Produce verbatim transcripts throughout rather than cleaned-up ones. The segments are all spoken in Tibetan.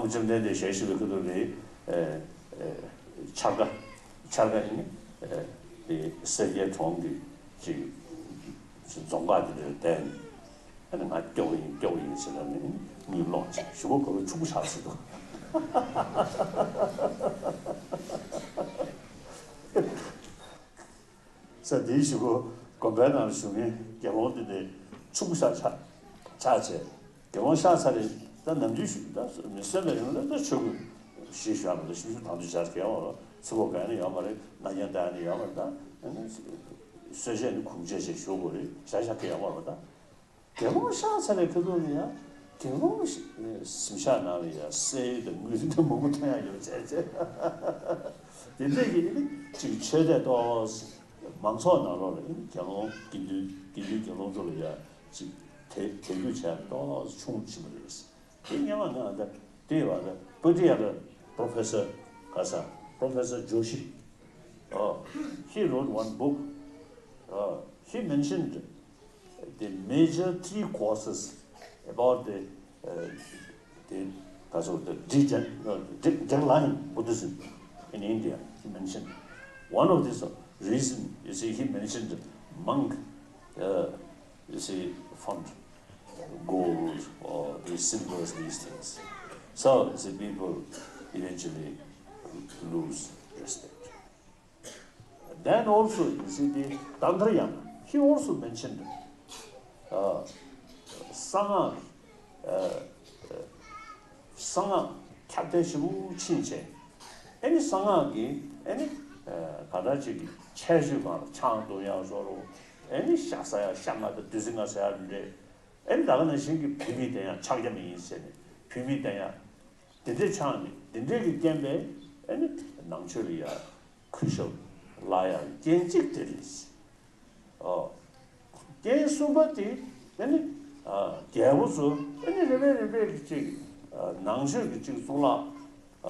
བཅོམ་ལྡན་འདས་ཞལ་བཞུགས་པའི་ཁ་ཐུག་ལ། ཨེ་ཨེ་འཆར་ཀ། འཆར་ཀ་ཡིན། ཨེ་དེ་སེར་སྐྱའི་གྲོང་གི་ཅིག་རྫོང་ཁག་དེ་འདྲར་བསྡད་ནས། ཨ་ནི་ང་སྐྱོ་གི་ཡིན། སྐྱོ་གི་ཡིན་ཟེར་ལབ་ནས་གཉིད་ལོག་ཅིག་གཞུག་གུ་ཕྱུག་པོ་ཆགས་ཟེར་འདུག་ས་དེའི་གཞུག་གུ་དགོན་པའི་ནང་ལ་བཞུགས་མཁན་དགེ་སློང་དེ་འདྲ་ཕྱུག་པོ་ཤ་ཆགས་ཆགས་བྱས། དགེ་སློང་ཤ་ཚ་རེད། ད་ནམ་རྒྱུན་ཞུ་ད་མི་གསོན་པའི་རིང་ལ་ད་ཆོས་གོས་ཞིག་ཞུ་ཡ་མ་གཏོགས་ཤིང་ཤུ་དང་དུ་བྱ་གལ་བ་རོ། ཚི་གོ་ག་ནི་ཡོད་མ་རེད། ན་རྒྱང་ད་ནི་ཡོད་མ་རེད། ད་ཨ་ནི་གསོལ་ཆས་ནི་གུང་ཆས་ཞིག་ཞུ་དགོས་རེད། ཤ་ཤ་གི་ཡོད་མ་རེད། ད་དགེ་སློང་ཤ་ཚ་རེད། ཁ་ཐུག་ནི་ཡ་དགེ་སློང་གཟིམ་ཤག་ནང་ལ་ཡ་གསེར་དང་དངུལ་དང་མང་པོ་ཐོན་ཡ་ཡོད་བྱས་བྱས། དེ་འདྲས་ཀྱི་ནི་ཅིག་ཆོས་དད་ཏོག་མང་ཚོགས་ནང་ལོགས་ལ་ནི་དགེ་སློང་དགེ་འདུན་དགེ་འདུན་དགེ་སློང་ཚོ་ལ་ཡ་ཅིག་དད་དད་གུས་བྱས་ཏོག་ཆུང་ཕྱིན་པ་རེད། དེ་སྔོན་མ་ང་ད་དེ་བ་ད་པུ་ཏི་ཡ་ལ་Professor ག་ས་Professor Joshi, oh, he wrote one book. Oh, he mentioned the major three causes about the, uh, the, that's what the degen-, uh, de- decline Buddhism in India. He mentioned one of this reason. You see, he mentioned monk, uh, you see, found gold or the silvers, these things. So the people eventually lose respect. Then also, you see, the Tantrayana, he also mentioned, uh, Sangha, uh, Sangha ཁྱབ་གདལ་ཞེ་པོ་ཕྱིན་བྱས། ཨ་ནི་གསང་སྔགས་ཀྱི་ཨ་ནི་ག་འདྲ་ཅིག་གི་ཁྱད་ཆོས་སྒང་ལ་ཆང་འཐུང་ཡག་བཟོ་རོགས། ཨ་ནི་ཤ་ཟ་ཡག་ཤ་ང་དང་བདུད་རྩི་ང་ཟ་ཡག་རེད། ཨ་ནི་ད་ག་ནང་བཞིན་གྱི་བུད་མེད་བསྟེན་ཡག་ཕྱག་རྒྱ་མི་ཡིན་ཟེར་ནས་བུད་མེད་བསྟེན་ཡག་དེ་འདྲས་ཆགས་ནས་དེ་འདྲས་ཀྱི་རྐྱེན་པས་ཨ་ནི་ནང་ཆོས་ལ་ཡ་གུས་ཞབས་བརླག་ཡག་རྐྱེན་གཅིག་དེ་རེད། ཨོ། རྐྱེན་གསུམ་པ་དེ་ཨ་ནི་ཨ་རྒྱལ་པོ་ཚོ་ཨ་ནི་རེ་རེ་རེ་རེ་གི་ཅིག་ཨ་ནང་ཆོས་ཀྱི་ཅིག་གཙུག་ལག་ཨ་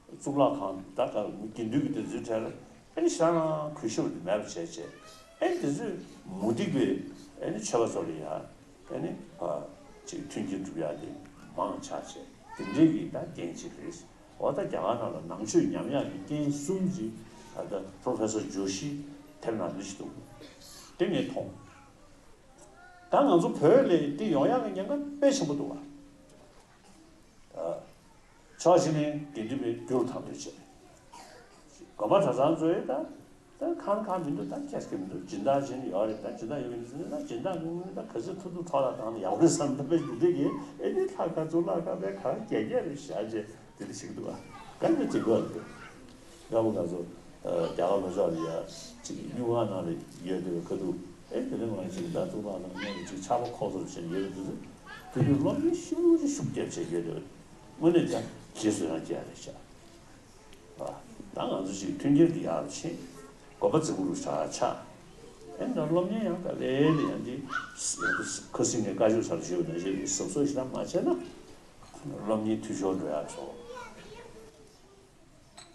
གཙུག་ལག་ཁང་ད་ག་དགེ་འདུན་གྱི་དེ་ཚོའི་གྲས་ལ་ཨ་ནི་ཤ་རང་གུས་ཞབས་དེ་མེད་པ་བྱས་བྱས། ཨ་ནི་དེ་ཚོས་མུ་སྟེགས་པའི་ཨ་ནི་ཆོས་པ་ཚོ་ལ་ཡ་ཨ་ནི་ཨ་ཅིག་མཐུན་རྐྱེན་སྒྲུབ་ཡག་དེ་མང་ཆགས་བྱས། དེ་འདྲའི་གི་ད་རྐྱེན་གཅིག་རེད། འོ་ད་རྒྱ་གར་ནང་ལ་ནང་ཆོས་ཉམས་ཡག་གི་རྐྱེན་གསུམ་ཅིག་ད་ལྟ་Professor Joshi དེབ་ནང་འདི་ཞིག་འདུག་དེ་ངས་མཐོང་། ད་ང་ཚོ་བོད་ལ་འདི་ཡོང་ཡག་གི་ཉེན་ཁ་དཔེ་ཆེན་པོ་འདུག་བ། ཕྱོགས་གཅིག་ནས་དགེ་འདུན་པའི་རྒྱུར་དང་དོད་བྱས། དགོན་པ་གྲྭ་ཚང་ཚོས་ད་ད་ཁང་ཁང་མི་འདུག་ད་ཁྱེད་ཀྱི་མི་འདུག་སྦྱིན་བདག་བྱེད་ཡོད་རེད། ད་སྦྱིན་བདག་ཡོད་མི་འདུག་ད་སྦྱིན་བདག་མི་འདུག་ད་ག་ཚོད་ཐུབ་ཐུབ་ཐོག་ལ་བཏང་ན་ཡག་པོ་རེད་བསམ་ད་དཔེ་འདི་འདྲ་གི་ཨེ་ནི་ལྷ་ཁང་གཙུག་ལག་ཁང་པའི་གང་རྒྱ་རྒྱ་རེད་བཞག་བྱས་དེ་འདྲ་ཞིག་འདུག་ཨ། ག་འདྲ་བྱེད་དགོས་རེད། སྐབས་ང་ཚོ་རྒྱ་གར་ལྷོ་ཕྱོགས་ལ་ཡ་ཅིག་གཡུ་ཁང་ནང་ལ་ཡོད་དེ་ཁ་ཐུག་ཨེ་དེ་རིང་ང་ཅིག་ད་གཙུག་ལག་ཁང་ནང་ལ་ཅིག་ཆར་པ་ཁོག་ཚོར་བྱས་ཡོད་དེ་དུས་དེ་དུས་སློབ་གཉེར་ཤུགས་ཆེ་ཤུགས་རྒྱབ་བྱས་ཡོད་དེ་དངོས་གནས་ཀྱང་རྗེས་སུ་ཡང་སྐྱེ་ཡ་རེད་ཤག་ད་ང་ཚོ་ཅིག་མཐུན་རྐྱེན་དེ་ཡག་རུ་ཕྱིན། དགོན་པ་རྫིག་པོ་རུ་ཆགས་ཆགས། ཨེ་ད་སློབ་གཉེར་ཡང་ད་ལས་ལས་ཡང་འདི་ཁ་སང་ངས་བཀའ་ཆོས་ཚར་ཞུས་པ་ནང་བཞིན་གྱི་གཟབ་གཟབ་ཞེ་དྲག་མ་བྱས་ན་སློབ་གཉེར་འཐུས་ཤོར་འགྲོ་ཡག་ཚོ།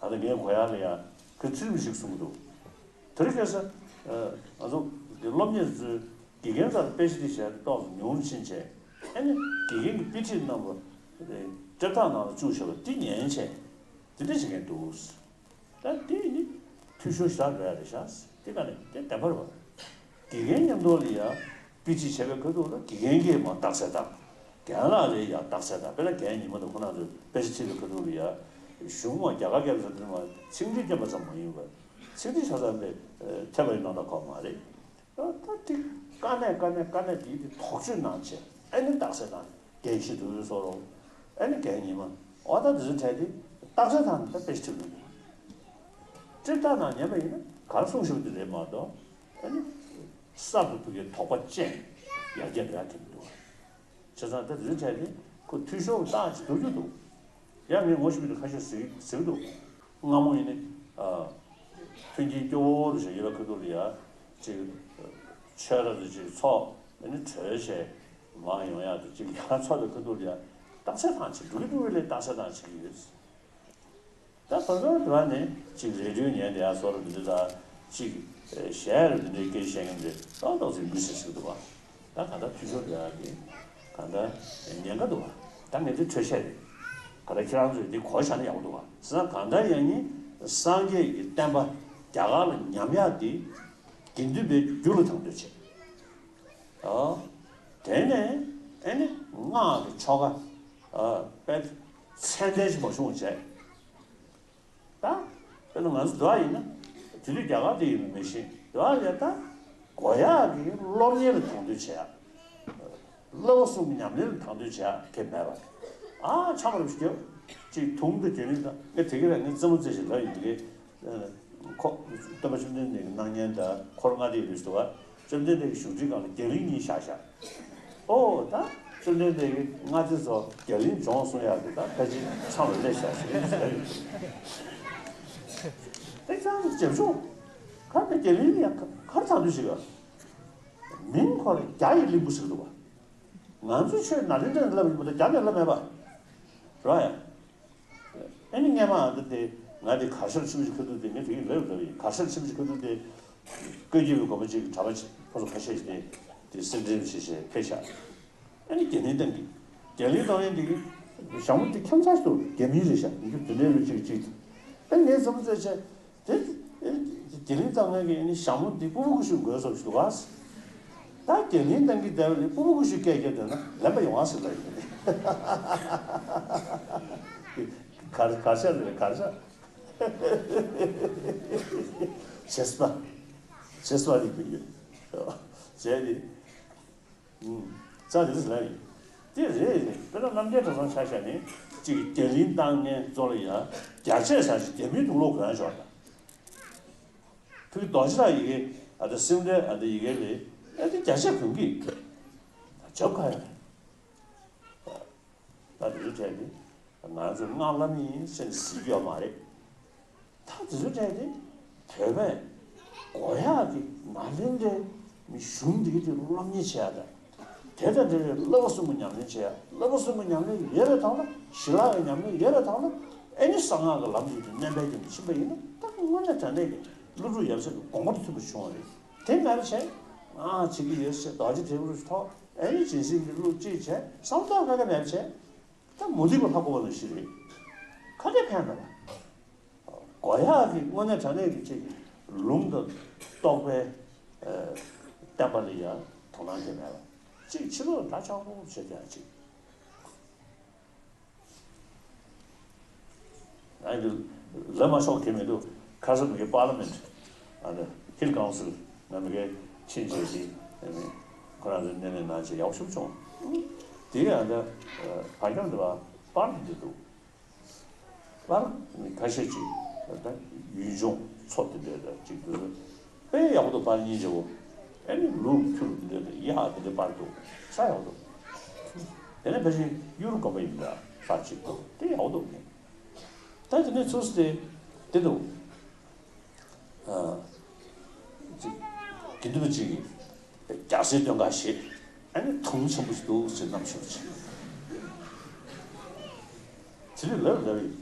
ད་ལྟ་ངས་གོ་ཡག་ལ་ཡ་ཁོས་ཚུལ་མི་ཞིག་གསུང་གི་འདུག་དེ་རིང་ཁ་སང་ང་ཚོ་འདི་སློབ་གཉེར་ཚོའི་དགེ་རྒན་ཚོར་དཔེ་ཆ་འདི་བྱས་ཏེ་ཏོག་ཙམ་ཉུང་རུ་ཕྱིན་བྱས། ཨ་ནི་དགེ་རྒན་གྱི་དཔེ་ཁྲིད་རྣམ་པ་དེ་དཔྱད་བརྡར་ནང་ལ་བཅུག་བྱས་པ་འདི་ཉན་བྱས། དེ་འདྲ་བྱེད་མཁན་འདུག་ད་དེ་ནི་འཐུས་ཤོར་ཞེ་དྲག་འགྲོ་ཡ་རེད་ཤག་དེ་ག་ནས་དེ་བདེན་པ་རེད་པ། དགེ་རྒན་མཉམ་དུ་ལ་ཡ་དཔེ་ཁྲིད་བྱས་པའི་ཁ་ཐུག་ལ་དགེ་རྒན་གྱིས་མར་རྟགས་གསལ་བཏང་། རྒན་ལགས་ལ་ཡ་རྟགས་གསལ་བཏང་། དཔེར་ན་རྒན་ཉི་མ་དང་ཁོ་རང་ཚོས་དཔེ་ཆ་ཁྲིད་པའི་ཁ་ཐུག་ལ་ཡ་གཞུང་མ་རྒྱ་གར་སྐད་ལ་ཟེར་དུས་མ་ཚིག་འགྲེལ་བསྐྱོན་པ་ཙམ་མ་ཡིན་པར་ཚིག་འགྲེལ་ཆ་ཚང་པའི་ཐེབས་པ་ཡིན་ནང་ད་གོ་མ་རེད། ད་ད་དེ་དཀའ་གནད་དཀའ་གནད་དཀའ་གནད་དེ་དེ་དོགས་གཅོད་གནང་བྱས་ཨ་ནི་རྟགས་གསལ་བཏང་། རྒན་ཞིག་ཏུ་བཟོ་རོགས། ཨ་ནི་རྒན་ཉི་མ། འོ་ད་དེ་ཚོ་གྲས་དེ་རྟགས་གསལ་བཏང་ནས་ད་དཔེ་ཁྲིད་ལ་འགྲིམ་སྟེ་ད་ནང་ཉན་པ་ཡིན་ན་ག་རེ་གསུངས་བཞག་པ་དེ་རེད་མ་གཏོགས། ཨ་ནི་གསར་དུ་ཕ་གིའི་དོགས་པ་ཅན་ཡར་རྒྱས་འགྲོ་ཡག་གི་མི་འདུག་བྱས་ཙང་ད་དེ་ཚོའི་གྲས་དེ་ཁོ་འཐུས་ཤོར་བཏང་ཅིག་འགྲོ་རྒྱུ་འདུག་ཡང་ངས་ངོ་ཤེས་པ་དེ་ཁ་ཤས་ཟེར་ཟེར་གི་འདུག་སྔ་མོ་ཡིན་ནི། ཨ། མཐུན་རྐྱེན་སྐྱོ་བོ་རུ་ཞིག་ཡོད་པའི་ཁ་ཐུག་ལ་ཡ། ཅིག་ཆོས་ར་དེ་ཅིག་ཚོགས་ཨ་ནི་གྲོས་བྱས་མར་ཡོང་ཡག་དེ་ཅིག་ཡར་ཚོགས་པའི་ཁ་ཐུག་ལ་ཡ་རྟགས་གསལ་བཏང་བྱས་འགྲོ་གི་འགྲོ་གི་ལས་རྟགས་གསལ་བཏང་བྱེད་ཀྱི་ཡོད། ད་བར་བར་དུ་ནས་ཅིག་རེ་ཌིའོ་ཉན་བསྡད་ཡག་བཟོ་འདྲ་འདི་འདྲ་དང་ཅིག་གཞས་ར་འདི་འདྲའི་སྐད་བཤད་མཁན་འདི་ཏོག་ཏོག་ཙམ་མི་ཟེར་ཟེར་གི་འདུག་བ། ད་ག་ད་འཐུས་ཤོར་འགྲོ་ཡག་གི་ག་ད་ཉེན་ཁ་འདུག་བ། ད་ངས་འདི་འཕྲོས་བཤད་རེད། ག་ལ་ཁྱེད་རང་ཚོས་འདི་གོ་བཞག་ན་ཡག་པོ་འདུག་བ། བྱས་ཙང་གང་ལྟར་ཡང་ནི་སངས་རྒྱས་ཀྱི་བསྟན་པ་རྒྱ་གར་ལ་ཉམས་ཡག་འདི་དགེ་འདུན་པའི་རྒྱུ་ལ་དང་དོད་བྱེད། ཨོ། དེ་ནས་ཨེ་ནི་སྔགས་ཀྱི་ཆོ་ག་ཨ་དཔེ་ཚད་ལྡན་ཞིག་མ་བྱུང་བ་བྱས། ད་དཔེར་ན་ང་ཚོ་འདི་བ་ཡིན་ན་དེ་དུས་རྒྱ་གར་དེ་ཡིན་མིན་མི་ཤེས། འདི་བ་ལས་ད་གོ་ཡག་གི་སློབ་གཉེར་ལ་དང་དོད་བྱེད་ཡག། བསླབ་པ་གསུམ་གྱི་ཉམས་ལེན་ལ་དང་དོད་བྱེད་ཡག་གི་མེད་པ། ཨ་ཆ་མ་རུ་སྐྱོ་ཅིག་དུང་དུ་རྒྱུན་རིང་དང་ངས་དེ་གི་ར་ངས་རྩེད་མོ་རྩེ་ཞིག་ལབ་ཡིན་དེ་གི་ཁོ་སྟོན་པ་བཅོམ་ལྡན་འདས་ཀྱི་སྣང་བརྙན་དང་འཁོར་ལྔ་སྡེ་ཡི་རིགས་སུ་བ། བཅོམ་ལྡན་འདས་ཀྱི་བཞུགས་ཁྲིའི་སྒང་ལ་རྒྱ་གླིང་གཉིས་བཞག་བཞག། ཨོ་ད་བཅོམ་ལྡན་འདས་ཀྱིས་ལྔ་སྡེ་ཚོ་རྒྱ་གླིང་སྦྱོང་གསུང་ཡག་གི་ད་ཕལ་ཆེར་ཆང་ལ་སླེབས་བཞག་ཞེས་ཟེར་ཡོད། དེ་ཙང་རྗེ་བཙུན་ག་ནས་རྒྱ་གླིང་ཡང་གར་ཚང་དུས་ཤིག་ག་མིང་ཁོ་ར་རྒྱ་ཡི་གླིང་བུ་ཟེར་འདུག་བ། ང་ཚོའི་ཆོས་ནཱ་ལེནྡྲ་ནས་བསླབས་ཡིན་པ་དང་རྒྱ་ནས་བསླབས་མེད་པ། རོ་ཡ། ཨ་ནི་སྔས་མ་ཨ་འདི་དེ་ང་དེ་གར་ཞར་ཆུ་མིག་ཁ་ཐུག་དེ་ངས་དེ་གི་ལབ་ལབ་ཡིན། གར་ཞར་ཆུ་མིག་ཁ་ཐུག་དེ་བཀའ་བརྒྱུད་པའི་དགོན་པ་གཅིག་གི་གྲྭ་པ་ཕོ་སོ་ཁ་ཤས་ཤིག་དེ་དེ་སེམས་ཁྲལ་བྱེད་བྱེད་ཕེབས་ཤག། ཨ་ནི་རྒྱ་གླིང་བཏང་གི་རྒྱ་གླིང་བཏང་ཡིན་དེ་གི་ཞྭ་མོ་དེ་ཁྱམ་ཚ་ཞིག་ཏུ་རྒྱ་མིའི་རེད་ཤག་ཡིན་རྒྱུ་དེ་འདྲའི་ལོ་གཅིག་གཅིག་དེ་ཨ་ངས་བསམ་ཚོད་བྱས། དེ་དེ་རིང་ཙམ་ངས་ཀྱི་ནི་ཞྭ་མོ་འདི་སྤུ་གུ་ཀུ་ཤུ་དགོས་སོགས་ཞུ་བ། ད་དགེ་ལེགས་བསྟན་གྱི་སྡེ་བ་ནི་སྤུ་གུ་ཀུ་ཤུ་སྐད་རྒྱབ་བསྡད་ན་ལེན་པ་ཡོང་བ་ཟེར་ལ་ཡིན། གར་གར་ཤ་ལས་གར་ཤ། བྱེས་པ། བྱེས་པ་ནི་མི་ཡོད། བྱས་ནི། ཙང་དེ་ཚོ་ལ་ཡིན། དེ་རེད། དཔེར་ན་རྣམ་རྒྱལ་གྲྭ་ཚང་ཆ་བཞག་ནས་གཅིག་རྒྱ་གླིང་བཏང་མཁན་ཚོ་ལ་ཡང་རྒྱ་ཆས་ཟ་ཞིག་རྒྱ་མིའི་དུག་ལོག་གོན་ཡ་ཆོག་ད། ཕུག་རྡོ་རྗེ་ལགས་ཡི་གེ་ཨ་ད་སིམ་ལའི་ཨ་ད་ཡི་གེ་རེད། ཨ་དེ་རྒྱ་ཆས་གོན་གི་ཡོད། ད་ཆབ་ཁ་ཡ་རེད། ད་དེ་ཚོ་བྲལ་ཏེ་ང་ཚོ་སྔགས་བླ་མེད་ཡིན་ཟེར་ནས་ཟེར་རྒྱུ་ཡོད་མ་རེད། ད་དེ་ཚོ་བྲལ་ཏེ་བོད་པས་གོ་ཡག་གི་ནཱ་ལེནྡྲའི་གཞུང་འདི་གི་དེ་སློབ་གཉེར་བྱེད་ཡག་དང་། དེ་དང་འབྲེལ་བའི་བསླབ་པ་གསུམ་གྱི་ཉམས་ལེན་བྱེད་ཡག། བསླབ་པ་གསུམ་གྱི་ཉམས་ལེན་ཡོད་པའི་ཐོག་ལ་ཞི་ལྷག་གི་ཉམས་ལེན་ཡོད་པའི་ཐོག་ལ་ཨེ་ནི་གསང་སྔགས་ཀྱི་ལམ་དུ་དེ་སྣོན་པའི་རྒྱུ་ནི་ཕྱིན་པ་ཡིན་ན་ད་དངོས་གནས་དྲང་གནས་ཀྱི་ཀླུ་སྒྲུབ་ཡབ་སྲས་ཀྱི་དགོངས་པ་དང་མཐུན་པ་བྱུང་བ་རེད། དེ་མེད་པ་བྱས་ང་བྱེད་ཀྱི་ཡོད་ཟེར་རྡོ་རྗེ་དྲིལ་བུ་རུ་ཐོགས་ཨེ་ནི་སྦྱིན་སྲེག་གི་གླུ་གཅིག་བྱས་བསམ་ཚོར་ཁ་ཁ་མེད་པ་བྱས། ད་མུ་སྟེགས་པ་ལྷ་གོ་བ་ལ་ཞིག་རེད། ག་དེ་ཕན་ན་ལ། གོ་ཡག་གི་དངོས་གནས་དྲང་གནས་ཀྱི་ཅིག་ལུང་དང་རྟོགས་པའི་ཨ་བསྟན་པ་ལ་ཡང་དོ་སྣང་དེ་མེད་པ། ཅིག་ཕྱི་ལོགས་འདྲ་ཆགས་པོ་བྱེད་ཀྱང་ཅིག་ང་ཡི་ལ་མ་ཤོག་གི་མི་འདུག་ཁ་སང་མི་གི་པར་ལི་མེན་ཊི་ཨ་ནི་ཧིལ་ཀའུན་སིལ་ང་མི་གི་ཕྱིན་ཆད་ཀྱི་ཁོ་རང་ཚོའི་སྣེ་ལེན་གནང་བྱས་ཡག་ཤོས་བྱུང་། དེ་ཡང་ད་བར་ཁྱམས་འདི་བ་པར་འདི་འདུག་པར་ཁ་ཤས་ཅིག་ད་ཡུལ་ལྗོངས་མཚོ་དེ་འདྲའི་ད་ཅིག་འདུག་དཔེ་ཡག་པོ་འདུག་པར་སྙིང་རྗེ་བོ། ཨེ་ནི་ལུག་ཁྱུ་དེ་འདྲའི་ད་གཡག་དེ་འདྲའི་པར་འདུག་ས་ཡག་པོ་འདུག་དེ་ནས་ཕལ་ཆེར་གཡུ་རུ་དགོན་པ་ཡིན་འདྲ་པར་ཅིག་འདུག་དེ་ཡག་པོ་འདུག་ད་དེ་ནས་ཚུར་དེ་དེ་འདུག་ཨ་ཅིག་དགེ་འདུན་པ་ཅིག་གིས་རྒྱལ་སྲས་སྟོན་ཁ་ཞེས་ཨ་ནི་དུང་ཆེན་པོ་ཞིག་འདུག་ཟེར་རྣམ་ཤེས་ཅིག་དེ་རིང་ལབ་ལབ་ཡིན།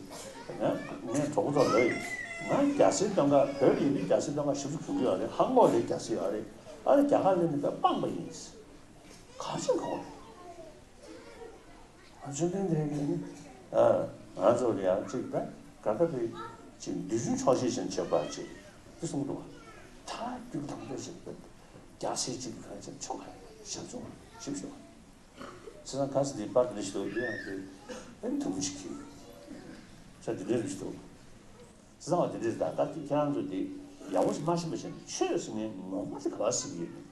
ང་ངའི་གྲོགས་པོ་ཚོ་ལབ་ཡིན། ང་རྒྱལ་སྲས་སྟོན་ཁ་བོད་ཡིན་དུས་རྒྱལ་སྲས་སྟོན་ཁ་ཞིབ་ཏུ་གོ་གི་ཡོད་རེད། ཧང་གོ་ལའི་རྒྱལ་སྲས་ཡོད་རེད། ཨ་ནི་རྒྱ་གར་སླེབས་ནས་ད་སྤངས་པ་ཡིན། ག་ཚོད་གོ་རེད། ཨ་བཅོམ་ལྡན་འདས་ཀྱིས་ནི་ཨ་ང་ཚོ་ལ་ཡང་ཅིག་ད་ག་ད་བའི་ཅིག་འདོད་ཆུང་ཆོག་ཤེས་ཅན་བྱེད་པ་ཅིག་དེ་གསུངས་འདུག་ད་རྒྱུ་དང་པོ་ཞིག་རྒྱལ་སྲས་ཅིག་ག་ཅིག་ཆོག་ག་ཞབས་ཚོང་ཞིབ་ཞུ་བ། བྱས་ཙང་ག་ས་དེ་པར་དེ་ཞིག་ཡོད་ཡང་དེ་ཨེ་དུམ་ཞིག་གིས་ས་དེ་འདྲའི་རིགས་ཤིག་འདུག་བྱས་ཙང་བ་དེ་འདྲའི་ད་ལྟ་ཁྱེད་རང་ཚོ་དེ་ཡག་པོ་ཞིག་མ་ཤེས་པ་བྱས་ནས་ཆོས་ཟེར་མཁན་ངོ་མ་དེ་ག་པར་ཟེར་གི་ཡོད་མེད་